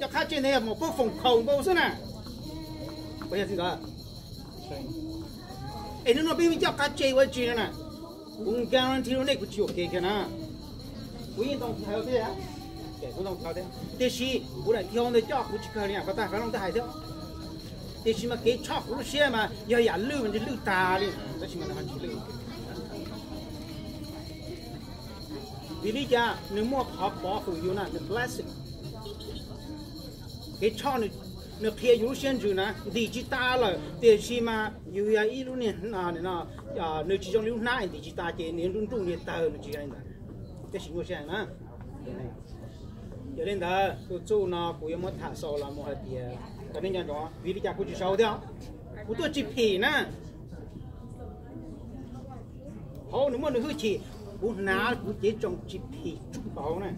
Cov qab tseg ntawd yog mus pub foom khaum nkaus xwb na. Es hnub no peb coj qab tseg ua tsi no na? Kuv guarantee rau nej kuv tsis yuam kev kiag na. Kuv yeej ntoo kawg thiab, kuv ntoo kawg thiab, tiam sis kuv daim thiab ntawd coj kuv tsis kawg li, ko tag Fav Looj twb hais thiab. Tiam sis mas kev tshoj kuv lub siab mas yog yam lwj mas ntshe lwj tag li, tab sis mas nws ho tsis lwj. Vim li cas? Nws muaj qhov pov hwm yus na, nws blessing. Kev tshoj nws qhia yus lub siab ntsws na, ntim tsis tas lawm, tiam sis mas yus yog ib lub niag, nws tsis zoo li lub hnab ntim tsis tas ces nws nruj nruj niag tawg, nws tsis zoo li ntawd. Tab sis nyuaj siab heev na. Yog li ntawd tus txuj no kuv yuav muab tham xaus los mus hais tias kom nej nco ntsoov, vim li cas kuv tsis sau thiab? Kuv tuaj tsis phim na. Hauv nws muaj nws hwj chim, kuv hnav kuv cev tsoos tsis phim tsuj hauv na,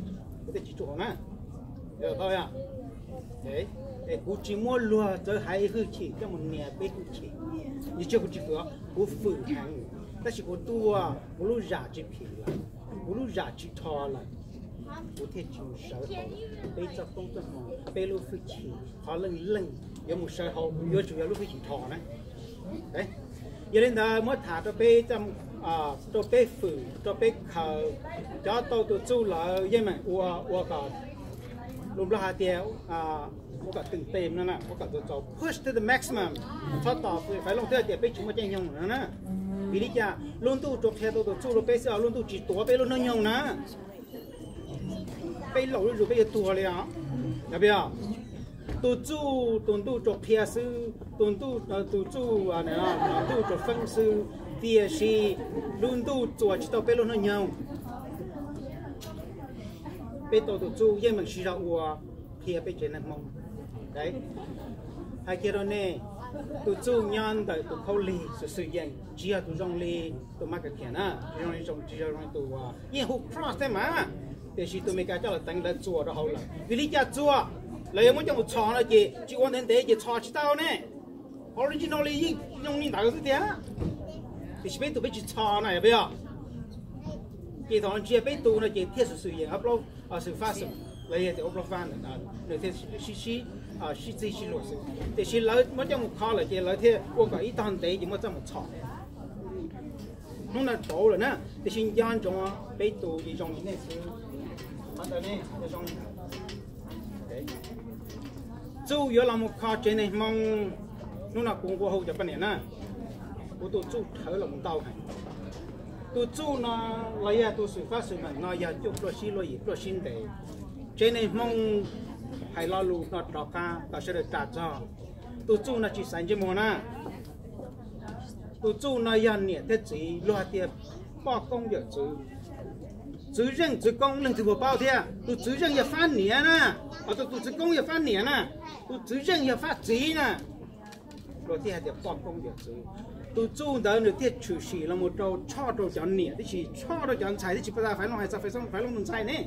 kuv thiaj tsis tsuj hauv na. Es kuv tsis muab luag txawv haiv hwj chim coj mus nias peb hwj chim. Yog tsis kuv tsis fwm, kuv fwm heev, tab sis kuv tuaj kuv lub zam tsis phim lawm, kuv lub zam tsis rho lawm, kuv thiaj tsis mus sawv hauv peb txoj koob txoj hmoov, peb lub hwj chim qhov leej leej yuav mus sawv hauv yuav tsum yog lub hwj chim rho na. Yog li ntawd muab tham rau peb, rau peb fwm, rau peb khaws, cov tau tus txuj lawm yeej meem ua, ua kom, lus Nplog hais tias ua kom twm tes no, ua kom txaus, push to the maximum. Txhob tos Fav Looj twb hais tias peb tsis muaj caij nyoog no na. Vim li cas? Lub ntuj tsuas qhia tau tus txuj rau peb xwb, lub ntuj tsis tuav peb lub hnub nyoog na. Peb laus zuj zus peb yuav tuag li os. Tus txuj, tus ntuj tsuas qhia xwb, tus ntuj, tus txuj, ntuj tsuas feeb xwb, tiam sis lub ntuj txuas tsis tau peb lub hnub nyoog. Peb tau tus txuj yeej meem siv zog ua, qhia peb tsev neeg Hmoob. Hais kiag rau nej, tus txuj nyob ntawm tus khaub lig xwm xwm yees, tsis yog tus zoo li tus mab kas thias na, tsis zoo li, tsis zoo li tus, yeej hu cross thiab mas, tiam sis tus Amelikas coj los teev lawv txuas rau hauv lawm. Vim li cas txuas? Lawv yuav muab coj mus txhos no ces tsis ua ntev ntev ces txhos tsis tau ne. Original li yeej zoo li ntawd xwb tiag, tiam sis peb tus peb tsis txhos na, yog peb os. Ces thaum ntsia peb tus no ces thiaj xwm xwm yees, ob plaub, xwm fab xwm, lawv yog tias ob plaub fab, nws thiaj sib, sib txig sib luag xwb. Tiam sis lawv muab coj mus kho lawm ces lawv thiaj ua kom ib tog ntev ces muab coj mus txhos. Hnub no pauv lawm na, tiam sis nco ntsoov peb tus ces zoo li nej xwb. Qhov ntawd ne zoo li ntawd. Txuj yuav los mus kho tsev neeg Hmoob. Hnub no kuv nqua hu cov poj niam na, kuv tus txuj dhawv los mus ntau heev. Tus txuj no los yog tus xwm fab xwm meem no yog cuaj pluaj sib luaj yim pluaj sib ntev. Tsev neeg Hmoob hais lo lus no rov qab kom sawv daws ras txog. Tus txuj no tsis xaiv ntsej muag na. Tus txuj no yog niam thiab txiv, luag hais tias poj koob yawm txwv. Txwv zeej txwv koob leej twg puas paub thiab? Tus txwv zeej yog fab niam na, tus txwv koob yog fab niam na, tus txwv zeej yog fab txiv na. Luag thiaj hais tias poj koob yawm txwv. Tus txuj ntawd nws thiaj tshwm sim los mus rau tshoj rau cov niam, tiam sis tshoj rau cov ntxhais, tiam sis pas tas Faiv Looj hais txog Faiv Looj tus ntxhais ne.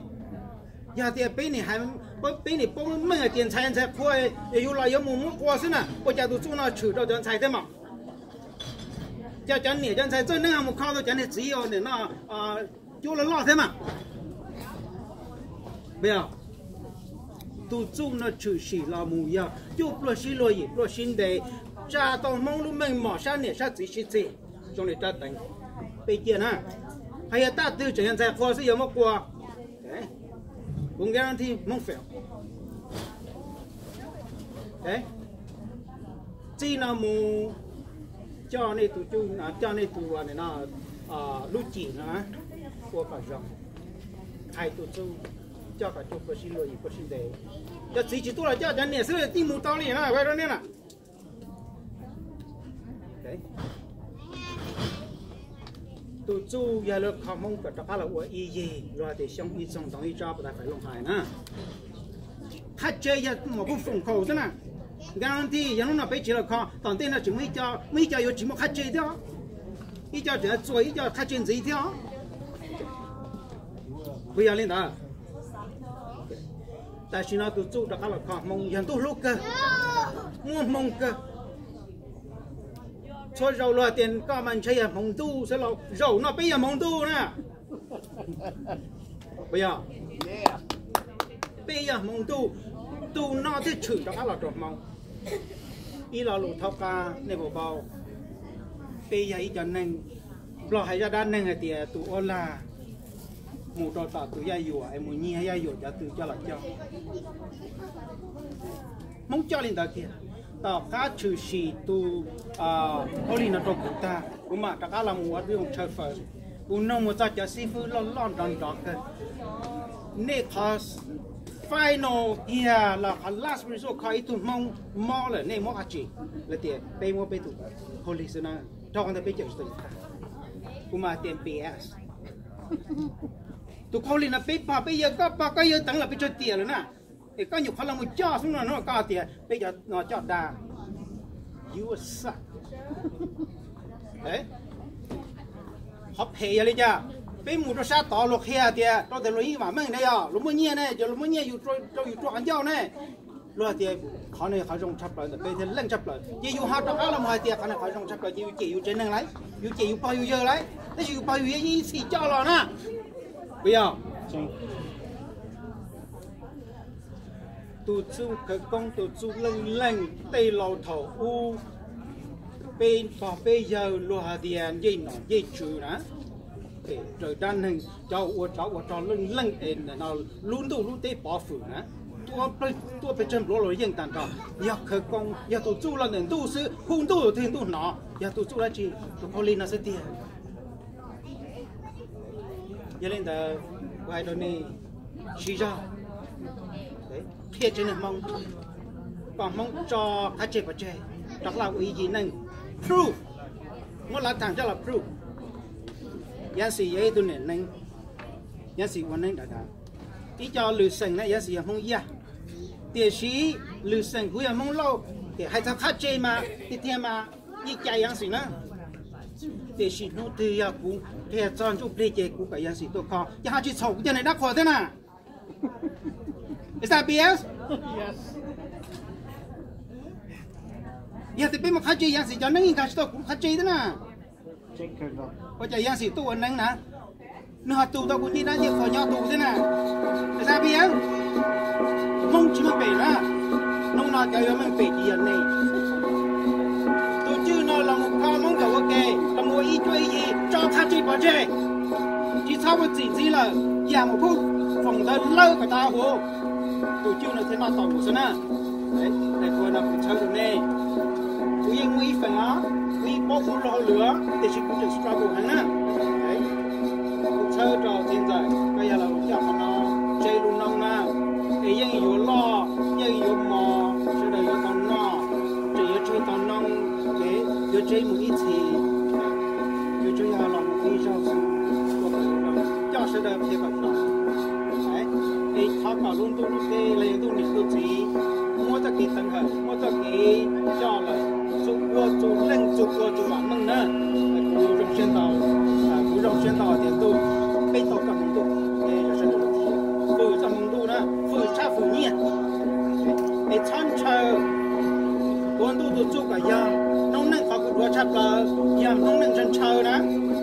Yog tias peb nim hais, peb nim paub meej hais tias ntxhais ntxhais qhua, yog yus los yuav mus muab qhua xwb na, ua cas tus txuj no tshwm rau cov ntxhais thiab mas? Cas cov niam cov ntxhais txawj neeb ho mus kho tau cov niag txiv no cuab loj loj thiab mas? Tus txuj no tshwm sim los mus yog cuaj pluaj sib luag yim pluaj sib ntev, tsa tau Hmoob lub meej mom sab niam sab txiv sib txig zoo li rab teev. Peb ciaj na, hais yog taj twg tseem yog ntxhais qhua xwb yuav muab qhua. Kuv guarantee Hmoob fail. Txij no mus coj nej tus, coj nej tus lub cim no ua kom zoo. Hais tus txuj coj kom cuaj pluaj sib luag yim pluaj sib ntev. Cov txiv tsis tuaj los coj cov niam xwb tij mus tau li na, rau nej na. Tus txuj yog lawv kho Hmoob kom rov qab los ua ib yig, luag tias xyoob ib txoog ntoo ib tsob, pas tas Faiv Looj hais na. Qhab tseg yog mus pub foom khaum xwb na. Guarantee yog hnub no peb tsis los kho, tom ntej no tseem muaj ib co yuav tsis muaj qhab tseg thiab, ib co tseem txuas ib co qhab tseg ntxiv thiab. Puas yog li ntawd? Tam sim no tus txuj rov qab los kho Hmoob yog ntuj hlub kawg, muaj hmoo kawg. Txhua zaus luag tias koj mas ntshe yog hmoov ntuj xwb lauj, zaum no peb yog hmoov ntuj na. Puas yog? Peb yog hmoov ntuj. Tus no thiaj tshwm rov qab los rau Hmoob. Ib lo lus thaub qab nej puas paub, peb yog ib cov neeg, Nplog hais zaj dab neeg hais tias tus uab lag mus rau tom tus yaj yuam es mus nyiag yaj yuam cov tw coj los coj. Hmoob coj li ntawd kiag. Tom qab tshwm sim tus hauj li no rau kuv tag, kuv mam rov qab los mus ua lub zoo tshaw fawm. Kuv nug mus txog cov xib fwb loj loj nrov nrov kawg, nej qhov final kiag los qhov last result kho ib tug Hmoob mob lawm nej muab qhov tsi? Lawv tias peb muab peb tus hauj li xwb na, rau qhov ntawd peb cawm tsis tau tag. Kuv mas tias B S. Tus hauj li no peb pog peb yawg, koj pog koj yawg teev los peb tsawg tiam lawm na, es koj nyuam qhuav los mus coj xwb no, koj tias peb cov no coj dag. You suck. Qhov phem yog li cas? Peb mus rau sab tod luag qhia tias rau tias luag yeej vam meej ne, yog luag muaj nyiaj ne, ces luag muaj nyiaj yus rau yus rau qhov ncauj ne. Luag tias qhov no qhov zoo tshaj plaws ntawm peb thiab leej tshaj plaws, ces yus ho rov qab los mus hais tias qhov no qhov zoo tshaj plaws, ces yus cem yus tsev neeg lauj, yus cem yus pog yus yawg lauj, tab sis yus pog yus yawg yeej ib txhis coj los na. Puas yog? Tus txuj khawv koob, tus txuj leej leej tej laus thaum ub, peb pog peb yawg luag hais tias ncej nom ncej tswv na, raws dab neeg cov ua tsov ua rog leej leej es lub ntuj lub teb pov fwm na, tuaj pes tsawg npluav los yeej tag nrho. Yog khawv koob, yog tus txuj los ntawm ntuj xwb, hu ntuj twg ntuj hnov, yog tus txuj dab tsi? Tus hauj li no xwb tiag. Yog li ntawd, kuv hais rau nej, siv zog qhia tsev neeg Hmoob, kom Hmoob tso qab tseg pov tseg, rov qab los ua ib yim neej. Proof, muab lav tham coj los proof. Yaj Xis yog ib tug niam neeb, Yaj Xis ua neeb dav dav. Ib co lwm xeem na, Yaj Xis yog Hmoob Yaj, tiam sis lwm xeem kuv yog Hmoob Lauj, ces hais txog qab tseg mas tiag tiag mas yeej cais Yaj Xis na. Tiam sis hnub twg yog kuv qhia txog ntsuj plig ces kuv kom Yaj Xis tuaj kho, ces ho tsis txhaum kuv cov niag dab qhuas thiab na. Is that B S? Yog tias peb mus qab tseg, Yaj Xis cov neeb yeej nkag tsis tau kuv qab tseg thiab na. Ua cas Yaj Xis tuaj ua neeb na, nws ho tu tau kuv ncej dab ncej qhua nyob tu thiab na. Is that B S? Hmoob tsis meej pem na. Hnub no cov yuav meej pem ces yog nej. Tus cwj no los mus kho Hmoob kom ua ke, los mus ua ib cuab ib yig, tso qab tseg pov tseg. Tsis txhob mus txim ntxiv lawm, yam mus pub foom ntawd lawb kom tag huv. Tus cwj no thiaj noj tau mus xwb na. Kuv no kuv txhawb rau nej, kuv yeej muaj ib feem os, kuv yeej paub kuv lub hauj lwm, tiam sis kuv tseem struggle heev na. Kuv txhawb rau txiv ntxawm, koj yog los coj qhov no, tseb lub noob na, es yeej yuav loj, yeej yuav mos, sawv daws yuav tau noj, tseem yuav tseg tau noob, yuav tseb mus ib txhis, yuav tsum yog los mus ib zaug xwb, ua kom yuav tau coj sawv daws qhia kom tau. Es thov kom lub ntuj lub teb los yog ntuj niam ntuj txiv muab txoj kev teev hawm, muab txoj kev coj lawm, txuj ua txuj leej txuj ua txuj vam meej na. Kuv zoo siab ntau, kuv zoo siab ntau tias ntuj, peb tau txoj hmoov ntuj, fwm txoj hmoov ntuj na, fwm tshaj fwm nyiaj. Es txhob ntshaw, tuav ntuj tus txuj kom yog noob neej qhov kuv dhuav tshaj plaws, yog noob neej ntshaw ntshaw na.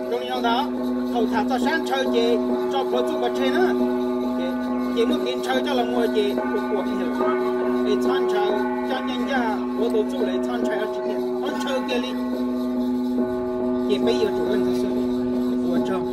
Zoo li no ntag, thaum tham txog sab ntshaw ces tso plhuav txuj pov tseg na. Ces muab kev ntshaw coj los muag ces ua ua kiag lawm. Es txhob ntshaw, cov ncaj ncaj tuav tus txuj lawm txhob ntshaw dab tsi kiag, txhob ntshaw kiag li. Ces peb yuav tsum leej txhua xwb, ua tsaug.